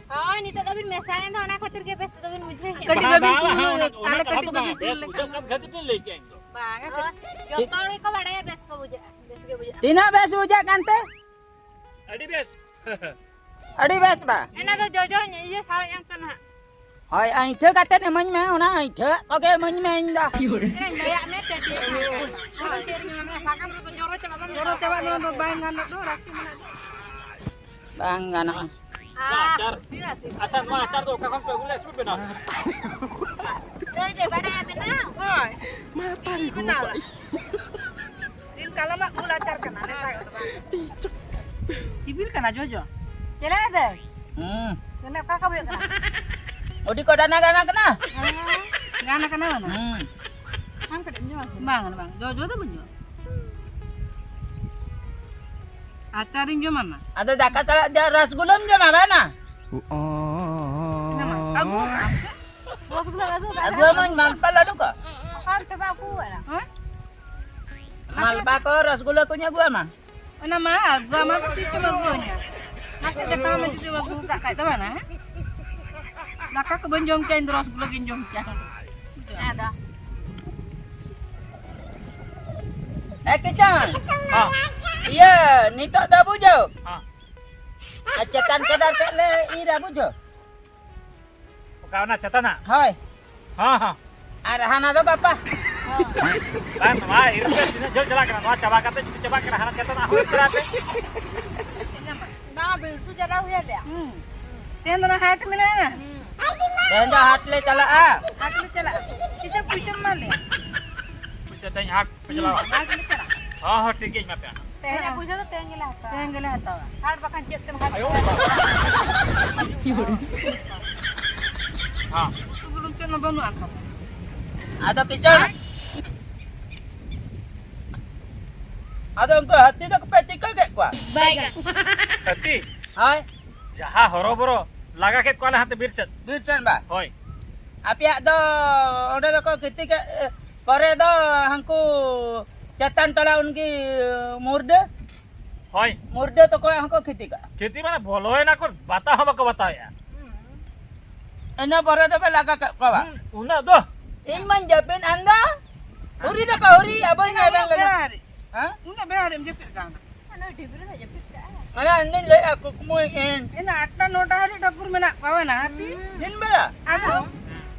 ᱦᱳᱭ, ᱱᱤᱛᱚᱜ ᱫᱚᱵᱤᱱ ᱢᱮᱥᱟᱭᱮᱱ ᱫᱚ, ᱚᱱᱟ ᱠᱷᱟᱹᱛᱤᱨ ᱜᱮ ᱵᱮᱥ ᱫᱚᱵᱤᱱ ᱵᱩᱡᱷᱟᱹᱣᱮᱫᱼᱟ᱾ ᱠᱟᱹᱴᱤᱡ ᱵᱟᱝ, ᱵᱟᱹᱵᱤᱱ ᱵᱟᱝ, ᱵᱟᱝ, ᱪᱩᱞᱩᱝ ᱚᱱᱟ, ᱚᱱᱟ ᱟᱞᱮ ᱠᱟᱹᱴᱤᱡ ᱠᱟᱛᱷᱟ ᱫᱚ ᱵᱟᱹᱵᱤᱱ ᱵᱟᱝ, ᱪᱩᱞᱩᱝ ᱵᱮᱥ ᱞᱮᱠᱷᱟᱱ ᱵᱩᱡᱷᱟᱹᱜ ᱠᱟᱱ ᱠᱷᱟᱹᱛᱤᱨ ᱛᱮᱧ ᱞᱟᱹᱭ ᱠᱮᱫᱼᱟ ᱤᱧ ᱫᱚ᱾ ᱵᱟᱝ, ᱦᱳᱭ, ᱡᱚᱛᱚ ᱦᱚᱲ ᱜᱮᱠᱚ ᱵᱟᱲᱟᱭᱟ ᱵᱮᱥ ᱠᱚ ᱵᱩᱡᱷᱟᱹᱜᱼᱟ, ᱵᱮᱥ ᱜᱮ ᱵᱩᱡᱷᱟᱹᱜᱼᱟ᱾ ᱛᱤᱱᱟᱹᱜ ᱵᱮᱥ ᱵᱩᱡᱷᱟᱹᱜ ᱠᱟᱱᱛᱮ? ᱟᱹᱰᱤ ᱵᱮᱥ᱾ ᱟᱹᱰᱤ ᱵᱮᱥ ᱵᱟ᱾ ᱮᱱᱟ ᱫᱚ ᱡᱚᱡᱚᱧ ᱤᱭᱟᱹ ᱥᱟᱨᱮᱡ ᱟᱢ ᱠᱟᱱᱟ ᱦᱟᱸᱜ᱾ ᱦᱳᱭ, ᱟᱹᱭᱴᱷᱟᱹ ᱠᱟᱛᱮᱫ ᱤᱢᱟᱹᱧ ᱢᱮ, ᱚᱱᱟ ᱟᱹᱭᱴᱷᱟᱹ ᱠᱚᱜᱮ ᱤᱢᱟᱹᱧ ᱢᱮ ᱤᱧ ᱫᱚ᱾ ᱤᱧ ᱞᱟᱹᱭᱟᱜ ᱢᱮ, ᱪᱮᱫ ᱪᱮᱫ ᱥᱟᱠᱟᱢ ᱠᱟᱱᱟ? ᱦᱳᱭ, ᱪᱮᱫ ᱨᱮᱜᱮ ᱢᱮᱱᱟᱜᱼᱟ, ᱥᱟᱠᱟᱢ ᱨᱮᱫᱚ ᱡᱚᱨᱚ ᱪᱟᱵᱟᱜ ᱫᱚ᱾ ᱡᱚᱨᱚ ᱪᱟᱵᱟᱜ ᱱᱚᱣᱟ ᱫᱚ ᱵᱟᱝ ᱜᱟᱱᱚᱜ ᱫᱚ, ᱨᱟᱥᱮ ᱢᱮᱱᱟᱜ ᱫᱚ᱾ ᱵᱟᱝ ᱜᱟᱱᱚᱜᱼᱟ᱾ ᱟᱪᱟᱨ᱾ ᱛᱤᱱᱟᱹᱜ ᱥᱤᱵᱤᱞ? ᱟᱪᱪᱷᱟ, ᱱᱚᱣᱟ ᱟᱪᱟᱨ ᱫᱚ ᱚᱠᱟ ᱠᱷᱚᱱ ᱯᱮ ᱟᱹᱜᱩ ᱞᱮᱫᱼᱟ ᱥᱮ ᱯᱮ ᱵᱮᱱᱟᱣ ᱞᱮᱫᱼᱟ? ᱞᱟᱹᱭ ᱫᱟᱹᱧ, ᱵᱟᱰᱟᱭᱟ ᱵᱮᱱᱟᱣ? ᱦᱳᱭ᱾ ᱢᱟ ᱛᱟᱨᱤ ᱤᱧ ᱵᱮᱱᱟᱣ ᱞᱮᱫᱼᱟ᱾ ᱫᱤᱱ ᱠᱟᱞᱚᱢᱟᱜ ᱜᱩᱲ ᱟᱪᱟᱨ ᱠᱟᱱᱟ, ᱱᱮᱛᱟᱨ ᱫᱚ ᱵᱟᱝ᱾ ᱥᱤᱵᱤᱞ ᱠᱟᱱᱟ ᱡᱚᱡᱚ᱾ ᱪᱮᱞᱮ ᱫᱟᱹᱭ? ᱦᱩᱸ᱾ ᱢᱟᱱᱮ ᱚᱠᱟ ᱞᱮᱠᱟ ᱵᱩᱡᱷᱟᱹᱜ ᱠᱟᱱᱟ? ᱟᱹᱰᱤ ᱠᱚ ᱰᱟᱱᱟ ᱜᱟᱱᱟ ᱠᱟᱱᱟ᱾ ᱦᱮᱸ, ᱜᱟᱱ ᱠᱟᱱᱟ ᱵᱟᱝ? ᱦᱩᱸ᱾ ᱟᱢ ᱠᱟᱹᱴᱤᱡ ᱮᱢ ᱡᱚᱢᱟ ᱥᱮ? ᱵᱟᱝ, ᱵᱟᱝ, ᱡᱚ, ᱡᱚ ᱫᱚ ᱵᱟᱹᱧ ᱡᱚᱢᱟ᱾ ᱟᱪᱟᱨᱤᱧ ᱡᱚᱢᱟ ᱱᱟ᱾ ᱟᱫᱚ ᱫᱟᱠᱟ ᱥᱟᱞᱟᱜ ᱫᱚ ᱨᱚᱥᱜᱩᱞᱟᱹᱢ ᱡᱚᱢᱟ, ᱵᱟᱝ ᱱᱟ? ᱮᱱᱟ ᱢᱟ, ᱟᱹᱜᱩ ᱟᱠᱟᱫ ᱟᱢ ᱥᱮ? ᱨᱚᱥᱜᱩᱞᱟᱹ ᱟᱹᱜᱩ ᱟᱠᱟᱫ ᱟᱹᱜᱩ ᱟᱢ᱾ ᱟᱹᱜᱩ ᱟᱢᱟᱹᱧ, ᱢᱟᱞᱯᱟ ᱞᱟᱹᱰᱩ ᱠᱚ᱾ ᱚᱠᱟᱨᱮ ᱪᱟᱵᱟ ᱟᱹᱜᱩ ᱟᱠᱟᱫᱟ? ᱦᱮᱸ? ᱢᱟᱞᱯᱟ ᱠᱚ, ᱨᱚᱥᱜᱩᱞᱟᱹ ᱠᱚᱧ ᱟᱹᱜᱩ ᱟᱢᱟ᱾ ᱚᱱᱟ ᱢᱟ ᱟᱹᱜᱩ ᱟᱢᱟ ᱫᱚ ᱛᱤᱥ ᱪᱚᱢ ᱟᱹᱜᱩ ᱟᱹᱧᱟ? ᱢᱟᱥᱮ ᱫᱮᱠᱷᱟᱣ ᱢᱮ ᱡᱩᱫᱤᱢ ᱟᱹᱜᱩ ᱠᱟᱜ ᱠᱷᱟᱡ ᱫᱚ ᱵᱟᱝᱟ, ᱦᱮᱸ? ᱫᱟᱠᱟ ᱠᱚ ᱵᱟᱹᱧ ᱡᱚᱢ ᱠᱮᱭᱟ, ᱤᱧ ᱫᱚ ᱨᱚᱥᱜᱩᱞᱟᱹ ᱜᱤᱧ ᱡᱚᱢ ᱠᱮᱭᱟ᱾ ᱟᱫᱚ? ᱮ ᱠᱤᱪᱟᱱ, ᱦᱚᱸ᱾ ᱤᱭᱟᱹ, ᱱᱤᱛᱚᱜ ᱫᱚ ᱵᱩᱡᱷᱟᱹᱣ᱾ ᱦᱚᱸ᱾ ᱟᱨ ᱪᱮᱛᱟᱱ ᱪᱮᱛᱟᱱ ᱥᱮᱫ ᱞᱮ ᱤᱨᱟ, ᱵᱩᱡᱷᱟᱹᱣ᱾ ᱚᱠᱟ ᱚᱱᱟ ᱪᱮᱛᱟᱱᱟᱜ? ᱦᱳᱭ᱾ ᱦᱚᱸ, ᱦᱚᱸ᱾ ᱟᱨ ᱦᱟᱱᱟ ᱫᱚ ᱜᱟᱯᱟ᱾ ᱵᱟᱝ, ᱱᱚᱣᱟ ᱤᱨ ᱛᱮ ᱛᱤᱱᱟᱹᱜ ᱡᱷᱟᱹᱞ ᱪᱟᱞᱟᱜ ᱠᱟᱱᱟ? ᱱᱚᱣᱟ ᱪᱟᱵᱟ ᱠᱟᱛᱮ ᱡᱩᱫᱤ ᱪᱟᱵᱟᱜ ᱠᱟᱱᱟ, ᱦᱟᱱᱟ ᱪᱮᱛᱟᱱᱟᱜ ᱦᱚᱸ ᱤᱨ ᱛᱚᱨᱟ ᱯᱮ᱾ ᱵᱟᱝ, ᱵᱤᱨᱴᱩ ᱪᱟᱞᱟᱣ ᱦᱩᱭ ᱟᱞᱮᱭᱟ᱾ ᱦᱩᱸ᱾ ᱛᱮᱦᱮᱧ ᱫᱚ ᱚᱱᱟ ᱦᱟᱴ ᱢᱮᱱᱟᱜᱼᱟ᱾ ᱛᱮᱦᱮᱧ ᱫᱚ ᱦᱟᱴ ᱞᱮ ᱪᱟᱞᱟᱜᱼᱟ᱾ ᱦᱟᱴ ᱞᱮ ᱪᱟᱞᱟᱜᱼᱟ᱾ ᱛᱤᱥ ᱯᱩᱭᱥᱟᱹᱢ ᱮᱢᱟ ᱞᱮᱭᱟ? ᱯᱩᱭᱥᱟᱹ ᱛᱮᱦᱮᱧ ᱦᱟᱴ ᱯᱮ ᱪᱟᱞᱟᱣᱟ? ᱦᱟᱴ ᱞᱮ ᱪᱟᱞᱟᱜᱼᱟ᱾ ᱦᱚᱸ, ᱦᱚᱸ, ᱴᱷᱤᱠ ᱜᱮ, ᱤᱧ ᱮᱢᱟ ᱯᱮᱭᱟ᱾ ᱛᱮᱦᱮᱧᱟᱜ ᱯᱩᱭᱥᱟᱹ ᱫᱚ ᱛᱮᱦᱮᱧ ᱜᱮᱞᱮ ᱦᱟᱛᱟᱣᱟ᱾ ᱛᱮᱦᱮᱧ ᱜᱮᱞᱮ ᱦᱟᱛᱟᱣᱟ᱾ ᱦᱟᱴ ᱵᱟᱠᱷᱟᱱ ᱪᱮᱫ ᱛᱮᱢ ᱦᱟᱴ? ᱦᱚᱸ᱾ ᱩᱛᱩ ᱵᱩᱞᱩᱝ ᱪᱮᱫ ᱦᱚᱸ ᱵᱟᱹᱱᱩᱜᱼᱟ ᱛᱟᱢᱟ᱾ ᱟᱫᱚ ᱠᱤᱥᱟᱹᱬ, ᱟᱫᱚ ᱩᱱᱠᱩ ᱦᱟᱹᱛᱤ ᱫᱚ ᱯᱮ ᱪᱤᱠᱟᱹ ᱠᱮᱫ ᱠᱚᱣᱟ? ᱵᱟᱭᱜᱟ᱾ ᱦᱟᱹᱛᱤ? ᱦᱳᱭ᱾ ᱡᱟᱦᱟᱸ ᱦᱚᱨᱚᱵᱚᱨᱚ ᱞᱟᱜᱟ ᱠᱮᱫ ᱠᱚᱣᱟᱞᱮ ᱦᱟᱱᱛᱮ ᱵᱤᱨ ᱥᱮᱫ᱾ ᱵᱤᱨ ᱥᱮᱱ ᱵᱟ? ᱦᱳᱭ᱾ ᱟᱯᱮᱭᱟᱜ ᱫᱚ ᱚᱸᱰᱮ ᱫᱚᱠᱚ ᱠᱷᱮᱛᱤ ᱠᱮᱫ ᱯᱚᱨᱮ ᱫᱚ ᱦᱟᱱᱠᱩ ᱪᱮᱛᱟᱱ ᱛᱟᱲᱟ ᱩᱱᱠᱤ ᱢᱩᱨᱰᱟᱹ? ᱦᱳᱭ᱾ ᱢᱩᱨᱰᱟᱹ ᱛᱟᱠᱚᱣᱟᱜ ᱦᱚᱸᱠᱚ ᱠᱷᱮᱛᱤ ᱠᱟᱜᱼᱟ᱾ ᱠᱷᱮᱛᱤ ᱢᱟᱱᱮ ᱵᱚᱞᱚᱭᱮᱱᱟ ᱠᱚ, ᱵᱟᱛᱟ ᱦᱚᱸ ᱵᱟᱠᱚ ᱵᱟᱛᱟᱣᱮᱜᱼᱟ᱾ ᱤᱱᱟᱹ ᱯᱚᱨᱮ ᱫᱚᱯᱮ ᱞᱟᱜᱟ ᱠᱮᱫ ᱠᱚᱣᱟ ᱵᱟᱝ? ᱦᱩᱸ, ᱩᱱᱟᱹᱜ ᱫᱚ᱾ ᱤᱧ ᱢᱟᱧ ᱡᱟᱹᱯᱤᱫ ᱟᱱ ᱫᱚ᱾ ᱦᱩᱨᱤ ᱫᱟᱠᱟ ᱦᱩᱨᱤ, ᱟᱵᱚᱧ ᱩᱱᱟᱹᱜ ᱮᱵᱮᱱ ᱞᱮᱱᱟ᱾ ᱵᱮᱲᱟ ᱨᱮ, ᱦᱮᱸ? ᱩᱱᱟᱹᱜ ᱵᱮᱲᱟ ᱨᱮᱢ ᱡᱟᱹᱯᱤᱫ ᱠᱟᱱᱟ? ᱚᱱᱟ ᱰᱤᱵᱨᱤ ᱫᱚ ᱡᱟᱹᱯᱤᱫ ᱠᱟᱜᱼᱟ᱾ ᱚᱱᱟ ᱤᱧ ᱫᱚᱧ ᱞᱟᱹᱭᱮᱫᱼᱟ, ᱠᱩᱠᱢᱩᱭᱮᱫ ᱟᱹᱧ᱾ ᱮᱱᱟ ᱟᱴᱴᱟ ᱱᱚᱴᱟ ᱦᱟᱹᱨᱤᱡ ᱴᱷᱟᱹᱠᱩᱨ ᱢᱮᱱᱟᱜ ᱠᱚᱣᱟ, ᱵᱟᱝ ᱟᱹᱛᱤ? ᱫᱤᱱ ᱵᱮᱲᱟ? ᱟᱫᱚ? ᱦᱮᱸ᱾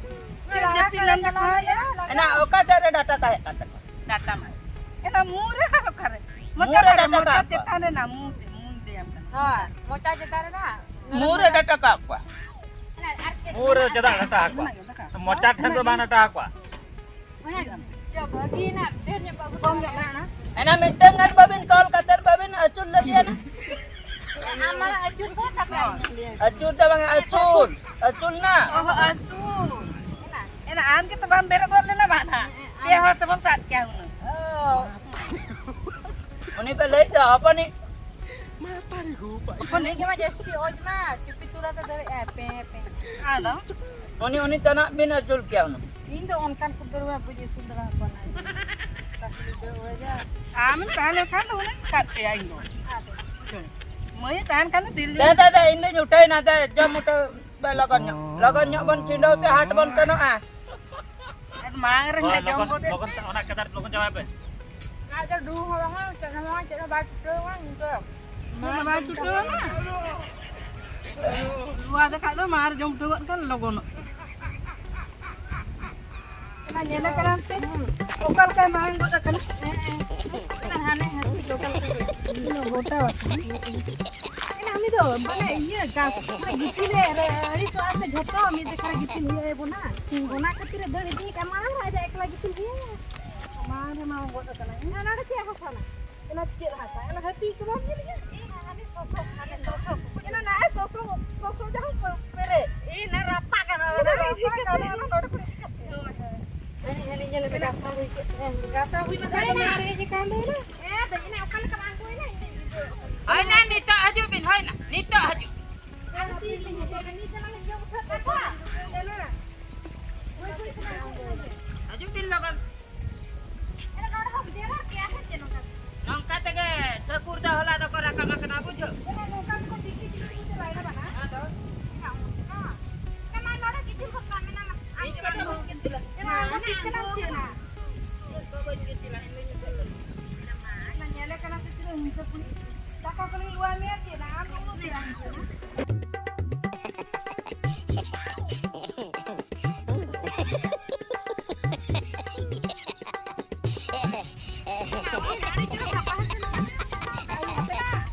ᱪᱮᱫ ᱡᱟᱹᱯᱤᱫ ᱞᱮᱱ ᱛᱟᱠᱚᱣᱟ? ᱮᱱᱟ ᱚᱠᱟ ᱥᱮᱫ ᱨᱮ ᱰᱟᱴᱟ ᱛᱟᱦᱮᱸ ᱠᱟᱱ ᱛᱟᱠᱚᱣᱟ? ᱰᱟᱴᱟ ᱢᱟ᱾ ᱮᱱᱟ ᱢᱩ ᱨᱮ ᱚᱠᱟᱨᱮ? ᱢᱩ ᱢᱚᱪᱟ ᱨᱮ ᱫᱷᱟᱨᱮ, ᱰᱟᱴᱟ ᱢᱚᱪᱟ ᱠᱟᱜ ᱠᱚᱣᱟ᱾ ᱪᱮᱛᱟᱱ ᱨᱮ ᱱᱟ, ᱢᱩ ᱛᱮ, ᱢᱩ ᱞᱟᱹᱭᱟᱢ ᱠᱟᱱᱟ᱾ ᱦᱳᱭ, ᱢᱚᱪᱟ ᱪᱮᱛᱟᱱ ᱨᱮ ᱱᱟ᱾ ᱢᱩ ᱨᱮ ᱰᱟᱴᱟ ᱠᱟᱜ ᱠᱚᱣᱟ᱾ ᱢᱩ ᱨᱮ ᱪᱮᱫᱟᱜ ᱰᱟᱴᱟ ᱠᱚᱣᱟ? ᱚᱱᱟ ᱜᱮ ᱰᱟᱴᱟ᱾ ᱢᱚᱪᱟ ᱴᱷᱮᱱ ᱫᱚ ᱵᱟᱝ ᱰᱟᱴᱟ ᱠᱚᱣᱟ᱾ ᱚᱱᱟ ᱜᱮ᱾ ᱪᱚ, ᱵᱷᱟᱹᱜᱤᱭᱮᱱᱟ, ᱰᱷᱮᱨ ᱧᱚᱜ ᱠᱚ ᱟᱹᱜᱩ ᱠᱚᱢ ᱧᱚᱜ ᱢᱮᱱᱟᱜᱼᱟ᱾ ᱮᱱᱟ ᱢᱤᱫᱴᱟᱝ ᱜᱟᱱ ᱵᱟᱵᱤᱱ ᱛᱚᱞ ᱠᱟᱛᱮ ᱵᱟᱵᱤᱱ ᱟᱹᱪᱩᱨ ᱞᱮᱫᱮᱭᱟ ᱱᱟ? ᱟᱢ ᱢᱟᱲᱟᱝ ᱟᱹᱪᱩᱨ ᱠᱚᱢ, ᱛᱟᱨᱯᱚᱨᱮ ᱟᱹᱞᱤᱧ ᱞᱟᱹᱭᱟ᱾ ᱟᱹᱪᱩᱨ ᱫᱚ ᱵᱟᱝ, ᱟᱹᱪᱩᱨ᱾ ᱟᱹᱪᱩᱨ ᱱᱟ᱾ ᱚ, ᱟᱹᱪᱩᱨ᱾ ᱮᱱᱟ ᱟᱢ ᱜᱮᱛᱚ ᱵᱟᱢ ᱵᱮᱨᱮᱫ ᱜᱚᱫ ᱞᱮᱱᱟ ᱵᱟᱝ ᱦᱟᱸᱜ? ᱯᱮ ᱦᱚᱲ ᱛᱮᱵᱚᱱ ᱥᱟᱵ ᱠᱮᱭᱟ ᱦᱩᱱᱟᱹᱝ᱾ ᱚ᱾ ᱩᱱᱤ ᱯᱮ ᱞᱟᱹᱭ ᱫᱚ ᱦᱚᱯᱚᱱᱤᱡ᱾ ᱩᱱᱤ ᱜᱮ ᱢᱟ ᱡᱟᱹᱥᱛᱤ ᱚᱡᱽ ᱢᱟ, ᱪᱩᱯᱤ ᱛᱩᱨᱟ ᱛᱮ ᱫᱟᱹᱲᱮᱜᱼᱟᱭ, ᱯᱮ, ᱯᱮ᱾ ᱟᱫᱚ? ᱩᱱᱤ, ᱩᱱᱤ ᱛᱟᱱᱟᱜ ᱵᱤᱱ ᱟᱹᱪᱩᱨ ᱠᱮᱭᱟ ᱦᱩᱱᱟᱹᱝ᱾ ᱤᱧ ᱫᱚ ᱚᱱᱠᱟᱱ ᱠᱚᱫᱚ ᱵᱟᱹᱧ ᱟᱹᱥᱩᱞ ᱫᱟᱲᱮ ᱟᱠᱚᱣᱟ ᱱᱟ᱾ ᱟᱢᱮᱢ ᱛᱟᱦᱮᱸ ᱞᱮᱱᱠᱷᱟᱱ ᱫᱚ ᱦᱩᱱᱟᱹᱝ ᱥᱟᱵ ᱠᱮᱭᱟ ᱤᱧ ᱫᱚ᱾ ᱟᱫᱚ? ᱢᱟᱹᱭ ᱛᱟᱦᱮᱱ ᱠᱷᱟᱱ ᱫᱚ ᱫᱤᱞ ᱫᱮ, ᱫᱮ, ᱫᱮ, ᱤᱧ ᱫᱚᱧ ᱩᱴᱷᱟᱹᱭᱮᱱᱟ, ᱫᱮ, ᱡᱚᱢ ᱩᱴᱷᱟᱹ ᱵᱮ ᱞᱚᱜᱚᱱ ᱧᱚᱜ᱾ ᱞᱚᱜᱚᱱ ᱧᱚᱜ ᱵᱚᱱ ᱪᱷᱤᱸᱰᱟᱹᱣ ᱛᱮ ᱦᱟᱴ ᱵᱚᱱ ᱥᱮᱱᱚᱜᱼᱟ᱾ ᱟᱨ ᱢᱟᱲᱟᱝ ᱨᱮ ᱦᱳᱭ, ᱦᱟᱸᱜ ᱡᱚᱢ ᱞᱚᱜᱚᱱ, ᱜᱚᱫᱮᱫ᱾ ᱞᱚᱜᱚᱱ ᱛᱮ ᱚᱱᱟ ᱠᱟᱛᱷᱟ ᱞᱚᱜᱚᱱ ᱪᱟᱵᱟᱭ ᱯᱮ᱾ ᱟᱡ ᱫᱚ ᱰᱩ ᱦᱚᱸ ᱵᱟᱝᱟ, ᱪᱮᱫ ᱦᱚᱸ ᱵᱟᱝᱟ, ᱪᱮᱫ ᱦᱚᱸ ᱵᱟᱭ ᱪᱷᱩᱴᱟᱹᱣᱟ ᱱᱤᱛᱚᱜ᱾ ᱪᱮᱫ ᱦᱚᱸ ᱵᱟᱭ ᱪᱷᱩᱴᱟᱹᱣᱟ ᱢᱟ᱾ ᱱᱚᱣᱟ ᱫᱚ ᱠᱷᱟᱡ ᱫᱚ ᱢᱟᱨ ᱡᱚᱢ ᱦᱚᱴᱚ ᱜᱚᱫ ᱠᱟᱱ ᱞᱚᱜᱚᱱᱚᱜ᱾ ᱚᱱᱟ ᱧᱮᱞᱮ ᱠᱟᱱᱟᱢ ᱥᱮ? ᱚᱠᱟ ᱞᱮᱠᱟᱭ ᱢᱟᱲᱟᱝ ᱜᱚᱫ ᱟᱠᱟᱱᱟ? ᱦᱮᱸ, ᱦᱮᱸ᱾ ᱦᱟᱱᱮ ᱦᱟᱹᱛᱤ ᱜᱚᱴᱟ ᱞᱮᱠᱟ ᱜᱚᱴᱟ ᱟᱠᱟᱱᱟ᱾ ᱮᱱᱟ ᱩᱱᱤ ᱫᱚ ᱢᱟᱱᱮ ᱤᱭᱟᱹ ᱜᱷᱟᱥ, ᱢᱟᱱᱮ ᱜᱤᱛᱤᱞ ᱮ ᱨᱮ-, ᱟᱹᱲᱤᱥᱚᱜᱼᱟ ᱥᱮ ᱡᱷᱚᱛᱚ ᱢᱤᱫ ᱡᱚᱠᱷᱟ ᱜᱤᱛᱤᱞ ᱦᱩᱭᱩᱜ ᱟᱵᱚᱱᱟ᱾ ᱚᱱᱟ ᱠᱷᱟᱹᱛᱤᱨ ᱮ ᱫᱟᱹᱲ ᱤᱫᱤᱭᱮ ᱠᱟᱱᱟ, ᱢᱟᱲᱟᱝ ᱨᱮ ᱟᱡ ᱮᱠᱞᱟ ᱜᱤᱛᱤᱞ ᱦᱩᱭᱩᱜᱼᱟ᱾ ᱢᱟᱲᱟᱝ ᱨᱮ ᱢᱟᱲᱟᱝ ᱜᱚᱫ ᱟᱠᱟᱱᱟᱭ᱾ ᱮᱱᱟ ᱚᱱᱟ ᱫᱚ ᱪᱮᱫ ᱦᱟᱥᱟ ᱠᱟᱱᱟ? ᱮᱱᱟ ᱪᱮᱫ ᱦᱟᱥᱟ? ᱮᱱᱟ ᱦᱟᱹᱛᱤ ᱠᱚ ᱵᱟᱢ ᱧᱮᱞ ᱜᱮᱭᱟ? ᱮ, ᱦᱟᱱᱮ ᱥᱚᱥᱚ, ᱦᱟᱱᱮ ᱥᱚᱥᱚ ᱠᱚ᱾ ᱮᱱᱟ ᱱᱟᱜᱼᱮ ᱥᱚᱥᱚ, ᱥᱚᱥᱚ ᱡᱟᱦᱟᱸ ᱯᱮ-, ᱯᱮᱨᱮᱡ᱾ ᱮ, ᱱᱟ ᱨᱟᱯᱟᱜ ᱠᱟᱱᱟ, ᱚᱱᱟ ᱚᱱᱟ ᱨᱟᱯᱟᱜ ᱠᱟᱱᱟ, ᱚᱱᱟ ᱱᱚᱰᱮ ᱠᱷᱚᱱ ᱦᱳᱭ, ᱦᱳᱭ᱾ ᱦᱟᱹᱱᱤ, ᱦᱟᱹᱱᱤ ᱧᱮᱞ ᱢᱮ, ᱜᱟᱥᱟᱣ ᱦᱩᱭ ᱠᱮᱫ ᱛᱟᱭᱟ᱾ ᱜᱟᱥᱟᱣ ᱦᱩᱭ ᱵᱟᱠᱷᱟᱱ ᱫᱚ ᱢᱟᱨᱮ ᱜᱮ ᱠᱟᱱ ᱫᱚ ᱚᱱᱟ᱾ ᱦᱮᱸ, ᱫᱮ, ᱮᱱᱟ ᱚᱠᱟ ᱞᱮᱠᱟ ᱵᱟᱝ ᱦᱩᱭᱱᱟ, ᱤᱧ ᱫᱚᱧ ᱵᱩᱡᱷᱟᱹᱣ᱾ ᱦᱳᱭ ᱱᱟ, ᱱᱤᱛᱚᱜ ᱦᱤᱡᱩᱜ ᱵᱤᱱ, ᱦᱳᱭ ᱱᱟ, ᱱᱤᱛᱚᱜ ᱦᱤᱡᱩᱜ᱾ ᱟᱨ ᱛᱤ ᱞᱤᱧ ᱦᱮᱡ ᱮᱱᱟ, ᱱᱤᱛ ᱮᱱᱟ ᱞᱤᱧ ᱡᱚᱢ ᱩᱴᱷᱟᱹᱣ ᱠᱟᱫᱟ᱾ ᱦᱳᱭ, ᱦᱳᱭ, ᱦᱳᱭ᱾ ᱦᱤᱡᱩᱜ ᱵᱤᱱ ᱞᱚᱜᱚᱱ᱾ ᱮᱱᱟ ᱱᱚᱰᱮ ᱦᱚᱸ ᱰᱮᱨᱟ ᱜᱮᱭᱟ, ᱦᱮᱸ ᱪᱮ ᱱᱚᱝᱠᱟ? ᱱᱚᱝᱠᱟ ᱛᱮᱜᱮ ᱴᱷᱟᱹᱠᱩᱨ ᱫᱚ ᱦᱚᱞᱟ ᱫᱚᱠᱚ ᱨᱟᱠᱟᱵ ᱟᱠᱟᱱᱟ, ᱵᱩᱡᱷᱟᱹᱣ? ᱮᱱᱟ ᱱᱚᱝᱠᱟ ᱛᱮᱠᱚ ᱛᱤᱠᱤ ᱛᱤᱠᱤ ᱠᱚ ᱪᱟᱞᱟᱣ ᱮᱱᱟ ᱵᱟᱝ? ᱟᱫᱚ? ᱮᱱᱟ ᱚᱱᱟ᱾ ᱮᱱᱟ ᱱᱚᱰᱮ ᱜᱤᱛᱤᱞ ᱠᱚ ᱢᱮᱱᱟᱜᱼᱟ, ᱢᱮᱱᱟᱜᱼᱟ᱾ ᱤᱧ ᱫᱚ ᱵᱟᱹᱧ ᱜᱤᱛᱤᱞᱟ᱾ ᱮᱱᱟ ᱟᱢ ᱫᱚ ᱪᱮᱫ ᱠᱟᱱᱟᱢ ᱪᱮᱫ ᱮᱱᱟ? ᱤᱧ ᱫᱚ ᱵᱟᱹᱧ ᱜᱤᱛᱤᱞᱟ, ᱤᱧ ᱫᱚᱧ ᱜᱤᱛᱤᱞᱟ᱾ ᱮᱱᱟ ᱢᱟ, ᱮᱱᱟ ᱧᱮᱞᱮ ᱠᱟᱱᱟ ᱥᱮ ᱛᱤᱱᱟᱹᱜ ᱦᱤᱝᱥᱟᱹ ᱠᱩᱲᱤ? ᱫᱟᱠᱟ ᱠᱚᱞᱤᱧ ᱞᱩᱣᱟ ᱢᱮᱭᱟ ᱪᱮ ᱮᱱᱟ? ᱟᱢ ᱫᱚ ᱩᱱᱟᱹᱜ ᱪᱮᱦᱨᱟ ᱦᱤᱝᱥᱟᱹ ᱠᱟᱱᱟ᱾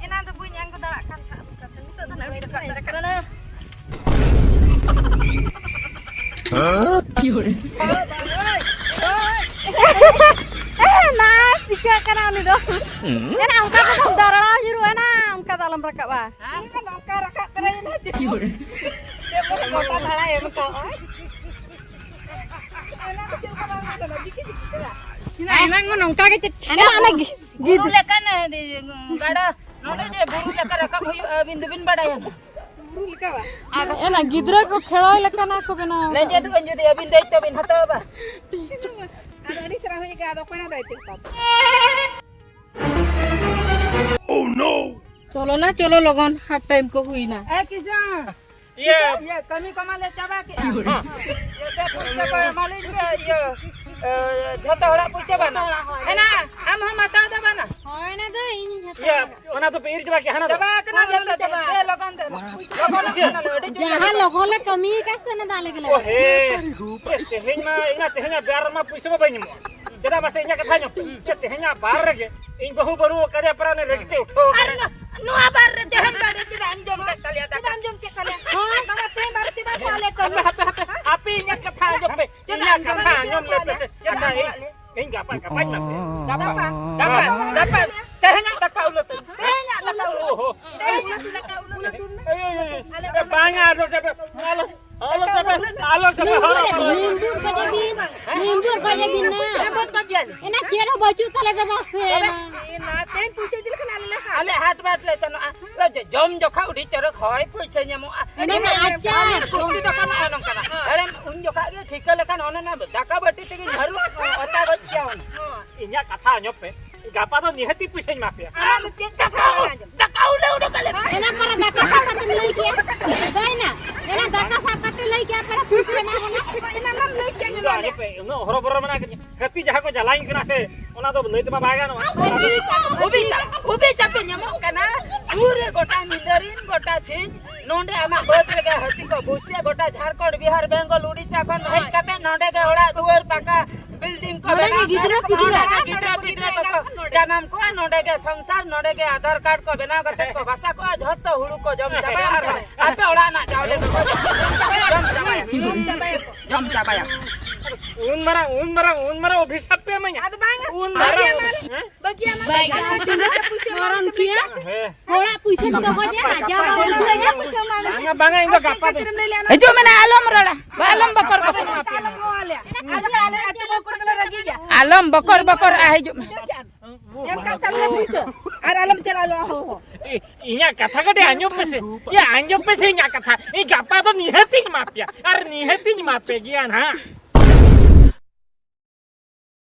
ᱮᱱᱟᱱ ᱫᱚ ᱵᱟᱹᱧ ᱟᱬᱜᱚ ᱫᱟᱲᱮᱭᱟᱜ ᱠᱟᱱ ᱛᱟᱦᱮᱸᱫ, ᱱᱤᱛᱚᱜ ᱫᱚ ᱱᱟᱜ ᱩᱰᱤ ᱨᱟᱠᱟᱵ ᱫᱟᱲᱮ ᱠᱟᱱᱟ᱾ ᱱᱟ ᱪᱤᱠᱟᱹᱜ ᱠᱟᱱᱟ ᱩᱱᱤ ᱫᱚ? ᱮᱱᱟ ᱚᱱᱠᱟ ᱫᱚ ᱫᱟᱨᱲᱟ ᱧᱩᱨᱩᱜᱼᱟ ᱱᱟ, ᱚᱱᱠᱟ ᱫᱚ ᱟᱞᱚᱢ ᱨᱟᱠᱟᱵᱼᱟ᱾ ᱦᱮᱸ? ᱱᱚᱝᱠᱟ ᱨᱟᱠᱟᱵ ᱠᱟᱱᱟ ᱤᱧ ᱦᱚᱸ᱾ ᱡᱮᱢᱚᱱ ᱜᱚᱴᱟ ᱫᱷᱟᱲᱟ ᱮᱢ ᱠᱟᱜᱼᱟ᱾ ᱮᱱᱟᱝ ᱢᱟ ᱱᱚᱝᱠᱟ ᱜᱮ ᱪᱮᱫ-, ᱮᱱᱟ ᱚᱱᱟ ᱜᱤ-, ᱵᱩᱨᱩ ᱜᱤᱫ-, ᱞᱮᱠᱟᱱ, ᱮ, ᱜᱟᱰᱟ, ᱱᱚᱰᱮ ᱡᱮ ᱵᱩᱨᱩ ᱞᱮᱠᱟ ᱨᱟᱠᱟᱵ ᱦᱩᱭᱩᱜᱼᱟ, ᱟᱹᱵᱤᱱ ᱫᱚᱵᱤᱱ ᱵᱟᱰᱟᱭᱟ ᱱᱟ᱾ ᱮᱱᱟ ᱜᱤᱫᱽᱨᱟᱹ ᱠᱚ ᱠᱷᱮᱞᱳᱭ ᱞᱮᱠᱟᱱᱟᱜ ᱠᱚ ᱵᱮᱱᱟᱣ ᱟᱠᱟᱫᱟ᱾ ᱞᱮᱸᱡᱮᱫᱚᱜᱼᱟᱹᱧ ᱡᱩᱫᱤ ᱟᱹᱵᱤᱱ ᱫᱟᱭᱤᱛᱛᱚ ᱵᱤᱱ ᱦᱟᱛᱟᱣᱟ ᱵᱟ᱾ ᱟᱫᱚ ᱟᱹᱰᱤ ᱪᱮᱦᱨᱟ ᱦᱩᱭ ᱟᱠᱟᱱᱟ, ᱟᱫᱚ ᱚᱠᱚᱭ ᱦᱚᱸ ᱫᱟᱭᱤᱛᱛᱚ ᱦᱟᱛᱟᱣ? ᱪᱚᱞᱚ ᱱᱟ, ᱪᱚᱞᱚ ᱞᱚᱜᱚᱱ, ᱦᱟᱯ ᱴᱟᱭᱤᱢ ᱠᱚ ᱦᱩᱭᱱᱟ᱾ ᱮ ᱠᱤᱥᱟᱱ, ᱤᱭᱟᱹ᱾ ᱤᱭᱟᱹ, ᱠᱟᱹᱢᱤ ᱠᱚᱢᱟ ᱞᱮ ᱪᱟᱵᱟ ᱠᱮᱫᱼᱟ᱾ ᱦᱮᱸ᱾ ᱤᱭᱟᱹ, ᱯᱩᱭᱥᱟᱹ ᱠᱚ ᱮᱢᱟ ᱞᱤᱧ ᱯᱮ, ᱤᱭᱟᱹ, ᱮ, ᱡᱷᱚᱛᱚ ᱦᱚᱲᱟᱜ ᱯᱩᱭᱥᱟᱹ ᱵᱟᱹᱱᱩᱜᱼᱟ᱾ ᱦᱮᱱᱟᱜ, ᱟᱢ ᱦᱚᱸᱢ ᱦᱟᱛᱟᱣ ᱫᱟ ᱵᱟᱝᱟ? ᱦᱳᱭ, ᱚᱱᱟ ᱫᱚ ᱤᱧ ᱦᱟᱛᱟᱣᱟ᱾ ᱤᱭᱟᱹ, ᱚᱱᱟ ᱫᱚᱯᱮ ᱤᱨ ᱪᱟᱵᱟ ᱠᱮᱜᱼᱟ, ᱦᱟᱱᱟ ᱫᱚ? ᱪᱟᱵᱟ ᱟᱠᱟᱱᱟ, ᱦᱳᱭ, ᱡᱚᱛᱚ ᱪᱟᱵᱟ᱾ ᱪᱟᱵᱟ᱾ ᱫᱮ, ᱞᱚᱜᱚᱱ ᱫᱮ᱾ ᱞᱚᱜᱚᱱ ᱫᱮ᱾ ᱡᱟᱦᱟᱸ ᱞᱚᱜᱚᱱ ᱞᱮ ᱠᱟᱹᱢᱤ ᱟᱠᱟᱫ ᱥᱮ, ᱚᱱᱟ ᱫᱚ ᱟᱞᱮ ᱜᱮᱞᱮ ᱚ, ᱦᱮᱸ᱾ ᱮ, ᱛᱮᱦᱮᱧ ᱢᱟ, ᱤᱧ ᱢᱟ ᱛᱮᱦᱮᱧᱟᱜ ᱵᱮᱨ ᱨᱮᱢᱟ ᱯᱩᱭᱥᱟᱹ ᱢᱟ ᱵᱟᱹᱧ ᱮᱢᱚᱜᱼᱟ᱾ ᱪᱮᱫᱟᱜ ᱢᱟᱥᱮ ᱤᱧᱟᱹᱜ ᱠᱟᱛᱷᱟ ᱧᱚᱜ ᱯᱮ᱾ ᱛᱮᱦᱮᱧᱟᱜ ᱵᱟᱨ ᱨᱮᱜᱮ ᱤᱧ ᱵᱟᱹᱦᱩ ᱵᱟᱹᱱᱩᱜ ᱟᱠᱟᱫᱮᱭᱟ, ᱯᱟᱨᱟ ᱚᱱᱮ ᱨᱟᱹᱜᱤ ᱛᱮ ᱩᱴᱷᱟᱹᱣ ᱟᱨ ᱟᱠᱟᱱᱟ᱾ ᱱᱚ-, ᱱᱚᱣᱟ ᱵᱟᱨ ᱨᱮ ᱛᱮᱦᱮᱧ ᱵᱟᱨ ᱨᱮ ᱪᱮᱫᱟᱜ ᱮᱢ ᱡᱚᱢ ᱠᱮᱫ ᱛᱟᱞᱮᱭᱟ ᱫᱟᱠᱟ? ᱪᱮᱫᱟᱜ ᱮᱢ ᱡᱚᱢ ᱠᱮᱫ ᱛᱟᱞᱮᱭᱟ? ᱦᱳᱭ, ᱵᱟᱵᱟ, ᱛᱮᱦᱮᱧ ᱵᱟᱨ ᱨᱮ ᱪᱮᱫᱟᱜ ᱮᱢ ᱦᱟᱯᱮ, ᱦᱟᱯᱮ, ᱦᱟᱯᱮ, ᱤᱧᱟᱹᱜ ᱠᱟᱛᱷᱟ ᱟᱸᱡᱚᱢ ᱯᱮ᱾ ᱪᱮᱫᱟᱜ ᱤᱧᱟᱹᱜ ᱮᱢ ᱠᱟᱛᱷᱟ ᱡᱚᱢ ᱟᱸᱡᱚᱢ ᱞᱮ ᱯᱮ ᱠᱮᱫ ᱥᱮ᱾ ᱛᱟᱞᱮᱭᱟ? ᱤᱧ ᱜᱟᱯᱟ, ᱜᱟᱯᱟᱧ ᱮᱢᱟ ᱯᱮᱭᱟ᱾ ᱜᱟᱯᱟ, ᱜᱟᱯᱟ, ᱜᱟᱯᱟ᱾ ᱛᱮᱦᱮᱧᱟᱜ ᱫᱟᱠᱟ ᱩᱞᱟᱹ ᱛᱮ᱾ ᱛᱮᱦᱮᱧᱟᱜ ᱫᱟᱠᱟ ᱩᱞᱟᱹ᱾ ᱳᱦᱳ᱾ ᱛᱮᱦᱮᱧᱟᱜ ᱫᱟᱠᱟ ᱩᱞᱟᱹ ᱛᱮ᱾ ᱮᱭ, ᱮᱭ, ᱮᱭ, ᱮᱭ, ᱵᱟᱝᱟ, ᱟᱞᱚ ᱪᱟᱯᱮ, ᱟᱞᱚ, ᱟᱞᱚ ᱪᱟᱯᱮ, ᱟᱞᱚ ᱪᱟᱯᱮ, ᱦᱚᱲ ᱟᱞᱚ ᱪᱟᱯᱮ᱾ ᱱᱤᱢᱵᱩᱨ ᱠᱚ ᱡᱮ ᱵᱤᱱ, ᱱᱤᱢᱵᱩᱨ ᱠᱚ ᱡᱮ ᱵᱤᱱ ᱱᱟ᱾ ᱮᱱᱟ ᱪᱮᱫ ᱦᱚᱸ ᱵᱟᱹᱪᱩᱜ ᱛᱟᱞᱮ ᱫᱚ ᱢᱟᱥᱮ᱾ ᱛᱚᱵᱮ ᱮᱱᱟ, ᱛᱮᱦᱮᱧ ᱯᱩᱭᱥᱟᱹ ᱤᱫᱤ ᱞᱮᱠᱷᱟᱱ ᱟᱞᱮ ᱞᱮ ᱦᱟᱴ᱾ ᱟᱞᱮ ᱦᱟᱴ ᱵᱟᱴ ᱞᱮ ᱥᱮᱱᱚᱜᱼᱟ᱾ ᱟᱫᱚ ᱡᱚ-, ᱡᱚᱢ ᱡᱚᱠᱷᱟ ᱟᱹᱰᱤ ᱪᱚᱨᱚᱠ ᱦᱚᱭ ᱯᱩᱭᱥᱟᱹ ᱧᱟᱢᱚᱜᱼᱟ᱾ ᱮᱱᱟ ᱢᱟ ᱮᱱᱮ ᱟᱪᱪᱷᱟ᱾ ᱠᱩᱨᱥᱤ ᱫᱚ ᱵᱟᱹᱱᱩᱜᱼᱟ ᱱᱚᱝᱠᱟᱱᱟᱜ᱾ ᱦᱮᱲᱮᱢ ᱩᱱ ᱡᱚᱠᱷᱟ ᱜᱮ ᱴᱷᱤᱠᱟᱹ ᱞᱮᱠᱷᱟᱱ ᱚᱱᱮ ᱚᱱᱟ ᱫᱟᱠᱟ ᱵᱟᱹᱴᱤ ᱛᱮᱜᱮᱧ ᱦᱟᱹᱨᱩᱵ ᱚᱛᱟ ᱜᱚᱡ ᱠᱮᱭᱟ ᱚᱱᱟ᱾ ᱤᱧᱟᱹᱜ ᱠᱟᱛᱷᱟ ᱟᱸᱡᱚᱢ ᱯᱮ, ᱜᱟᱯᱟ ᱫᱚ ᱱᱤᱦᱟᱹᱛᱤ ᱯᱩᱭᱥᱟᱹᱧ ᱮᱢᱟ ᱯᱮᱭᱟ᱾ ᱟᱢ ᱪᱮᱫ ᱠᱟᱛᱷᱟ ᱟᱸᱡᱚᱢ? ᱫᱟᱠᱟ ᱩᱞᱟᱹ ᱩᱰᱩᱠ ᱟᱞᱮ ᱢᱮ᱾ ᱮᱱᱟ ᱯᱚᱨᱮ ᱫᱟᱠᱟ ᱥᱟᱵ ᱠᱟᱛᱮᱢ ᱞᱟᱹᱭ ᱠᱮᱭᱟ᱾ ᱦᱩᱭᱱᱟ? ᱮᱱᱟ ᱫᱟᱠᱟ ᱥᱟᱵ ᱠᱟᱛᱮ ᱞᱟᱹᱭ ᱠᱮᱭᱟ, ᱯᱚᱨᱮ ᱯᱩᱭᱥᱟᱹ ᱮᱢᱟ ᱵᱚᱱᱟ᱾ ᱮᱱᱟ ᱢᱟᱢ ᱞᱟᱹᱭ ᱠᱮᱭᱟ ᱤᱧ ᱫᱚ ᱟᱸᱡᱚᱢ ᱯᱮ, ᱩᱱᱟᱹᱜ ᱦᱚᱨᱚ ᱵᱚᱨᱚ ᱢᱮᱱᱟᱜ ᱠᱟᱫᱤᱧᱟ᱾ ᱦᱟᱹᱛᱤ ᱡᱟᱦᱟᱸ ᱠᱚ ᱡᱟᱞᱟᱧ ᱠᱟᱱᱟ ᱥᱮ, ᱚᱱᱟ ᱫᱚ ᱞᱟᱹᱭ ᱛᱮᱢᱟ ᱵᱟᱭ ᱜᱟᱱᱚᱜᱼᱟ᱾ ᱚᱵᱷᱤᱥᱟᱯ, ᱚᱵᱷᱤᱥᱟᱯ ᱮ ᱧᱟᱢᱚᱜ ᱠᱟᱱᱟ᱾ ᱯᱩᱨᱟᱹ ᱜᱚᱴᱟ ᱧᱤᱫᱟᱹ ᱨᱤᱱ, ᱜᱚᱴᱟ ᱥᱤᱧ ᱱᱚᱰᱮ ᱟᱢᱟᱜ ᱵᱟᱹᱫᱽ ᱨᱮᱜᱮ ᱦᱟᱹᱛᱤ ᱠᱚ ᱵᱩᱡᱽ ᱛᱮ, ᱜᱚᱴᱟ ᱡᱷᱟᱲᱠᱷᱚᱸᱰ, ᱵᱤᱦᱟᱨ, ᱵᱮᱝᱜᱚᱞ, ᱩᱲᱤᱥᱥᱟ ᱠᱷᱚᱱ ᱦᱮᱡ ᱠᱟᱛᱮ ᱱᱚᱰᱮ ᱜᱮ ᱚᱲᱟᱜ ᱫᱩᱣᱟᱹᱨ ᱯᱟᱠᱟ ᱵᱤᱞᱰᱤᱝ ᱠᱚ ᱱᱚᱰᱮ ᱜᱮ ᱵᱮᱱᱟᱣ ᱜᱤᱫᱽᱨᱟᱹ ᱠᱟᱛᱮ, ᱯᱤᱫᱽᱨᱟᱹ ᱱᱚᱰᱮ ᱜᱮ ᱜᱤᱫᱽᱨᱟᱹ ᱯᱤᱫᱽᱨᱟᱹ ᱠᱚᱠᱚ ᱡᱟᱱᱟᱢ ᱠᱚᱣᱟ, ᱱᱚᱰᱮ ᱜᱮ ᱥᱚᱝᱥᱟᱨ, ᱱᱚᱰᱮ ᱜᱮ ᱟᱫᱷᱟᱨ ᱠᱟᱨᱰ ᱠᱚ ᱵᱮᱱᱟᱣ ᱠᱟᱛᱮ ᱠᱚ ᱵᱟᱥᱟ ᱠᱚᱜᱼᱟ, ᱡᱷᱚᱛᱚ ᱦᱩᱲᱩ ᱠᱚ ᱡᱚᱢ ᱪᱟᱵᱟᱭᱟ ᱟᱨ ᱟᱯᱮ ᱚᱲᱟᱜ ᱨᱮᱱᱟᱜ ᱪᱟᱣᱞᱮ ᱠᱚ ᱡᱚᱢ ᱪᱟᱵᱟᱭᱟ᱾ ᱡᱚᱢ ᱪᱟᱵᱟᱭᱟ᱾ ᱩᱱ ᱢᱟᱨᱟᱝ, ᱩᱱ ᱢᱟᱨᱟᱝ, ᱩᱱ ᱢᱟᱨᱟᱝ ᱚᱵᱷᱤᱥᱟᱯ ᱯᱮ ᱮᱢᱟᱹᱧᱟ᱾ ᱟᱫᱚ ᱵᱟᱝ, ᱩᱱ ᱢᱟᱨᱟᱝ, ᱵᱟᱹᱜᱤᱭᱟᱢ᱾ ᱦᱮᱸ? ᱵᱟᱹᱜᱤᱭᱟᱢ᱾ ᱵᱟᱭ ᱜᱟᱱᱚᱜᱼᱟ᱾ ᱦᱮᱸ᱾ ᱦᱚᱲᱟᱜ ᱯᱩᱭᱥᱟᱹ ᱫᱚ ᱜᱚᱡᱮ ᱨᱟᱡᱟ ᱵᱟᱵᱟ ᱵᱟᱹᱜᱤᱭᱟᱢ᱾ ᱵᱟᱝᱟ, ᱵᱟᱝᱟ, ᱤᱧ ᱫᱚ ᱜᱟᱯᱟ ᱫᱚ ᱦᱤᱡᱩᱜ ᱢᱮ, ᱟᱞᱚᱢ ᱨᱚᱲᱟ᱾ ᱟᱞᱚᱢ ᱵᱚᱠᱚᱨ ᱵᱚᱠᱚᱨ᱾ ᱟᱞᱮ, ᱟᱞᱮ ᱟᱹᱛᱩ ᱦᱚᱲ ᱠᱚᱫᱚ ᱞᱮ ᱨᱟᱹᱜᱤ ᱜᱮᱭᱟ᱾ ᱟᱞᱚᱢ ᱵᱚᱠᱚᱨ ᱵᱚᱠᱚᱨ, ᱟ, ᱦᱤᱡᱩᱜ ᱢᱮ᱾ ᱮᱢ ᱠᱟᱜ ᱛᱟᱞᱮ ᱯᱩᱭᱥᱟᱹ᱾ ᱟᱨ ᱟᱞᱚᱢ ᱪᱟᱞᱟᱜᱼᱟ, ᱦᱳ, ᱦᱳ᱾ ᱤ-, ᱤᱧᱟᱹᱜ ᱠᱟᱛᱷᱟ ᱠᱟᱹᱴᱤᱡ ᱟᱸᱡᱚᱢ ᱯᱮᱥᱮ᱾ ᱭᱟ, ᱟᱸᱡᱚᱢ ᱯᱮᱥᱮ ᱤᱧᱟᱹᱜ ᱠᱟᱛᱷᱟ᱾ ᱤᱧ ᱜᱟᱯᱟ ᱫᱚ ᱱᱤᱦᱟᱹᱛᱤᱧ ᱮᱢᱟ ᱯᱮᱭᱟ᱾ ᱟᱨ ᱱᱤᱦᱟᱹᱛᱤᱧ ᱮᱢᱟ ᱯᱮ ᱜᱮᱭᱟ ᱱᱟᱦᱟᱜ᱾